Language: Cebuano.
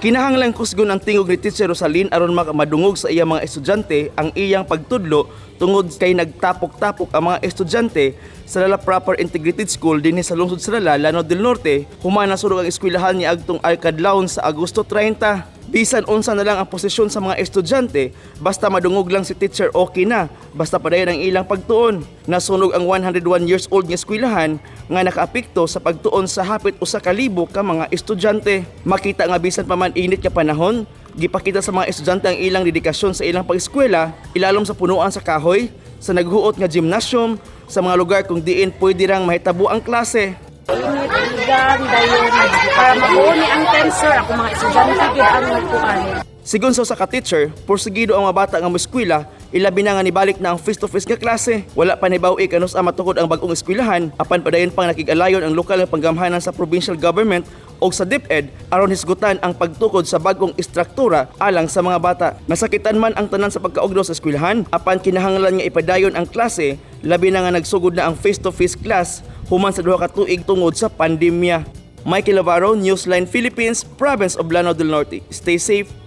Kinahanglang kusgon ang tingog ni Teacher Rosalyn aron madungog sa iyang mga estudyante ang iyang pagtudlo tungod kay nagtapok-tapok ang mga estudyante sa Lala Proper Integrated School dinhi sa lungsod sa Lala, Lanao del Norte, human nasunog ang eskwelahan niadtong kadlawon sa Agosto 30. Bisan unsa na lang ang posisyon sa mga estudyante, basta madungog lang si teacher, okay na, basta padayon ang ilang pagtuon. Nasunog ang 101 years old nga eskwelahan nga nakaapekto sa pagtuon sa hapit 1,000 ka mga estudyante. Makita nga bisan pa man init nga panahon, gipakita sa mga estudyante ang ilang dedikasyon sa ilang pag-eskwela, ilalom sa punuan sa kahoy, sa naghuot nga gymnasium, sa mga lugar kung diin pwede rang mahitabo ang klase. Init, ugan, dayon, para mabuo ni ang tensor, ako mga estudyante gid ang nagkuan. Sigon sa usa ka teacher, porsigido ang mga bata nga moeskwela, ilabi na nga nibalik na ang face-to-face nga klase. Wala pa nahibaw-i kanus-a matukod ang bag-ong eskwelahan, apan padayon pang nakig-alayon ang lokal nga panggamhanan sa provincial government o sa DepEd aron hisgutan ang pagtukod sa bag-ong istruktura alang sa mga bata. Nasakitan man ang tanan sa pagkaugdo sa eskwelahan, apan kinahanglan nga ipadayon ang klase, labi na nga nagsugod na ang face-to-face class human sa 2 ka tuig tungod sa pandemya. Michael Navarro, Newsline Philippines, Province of Lanao del Norte. Stay safe.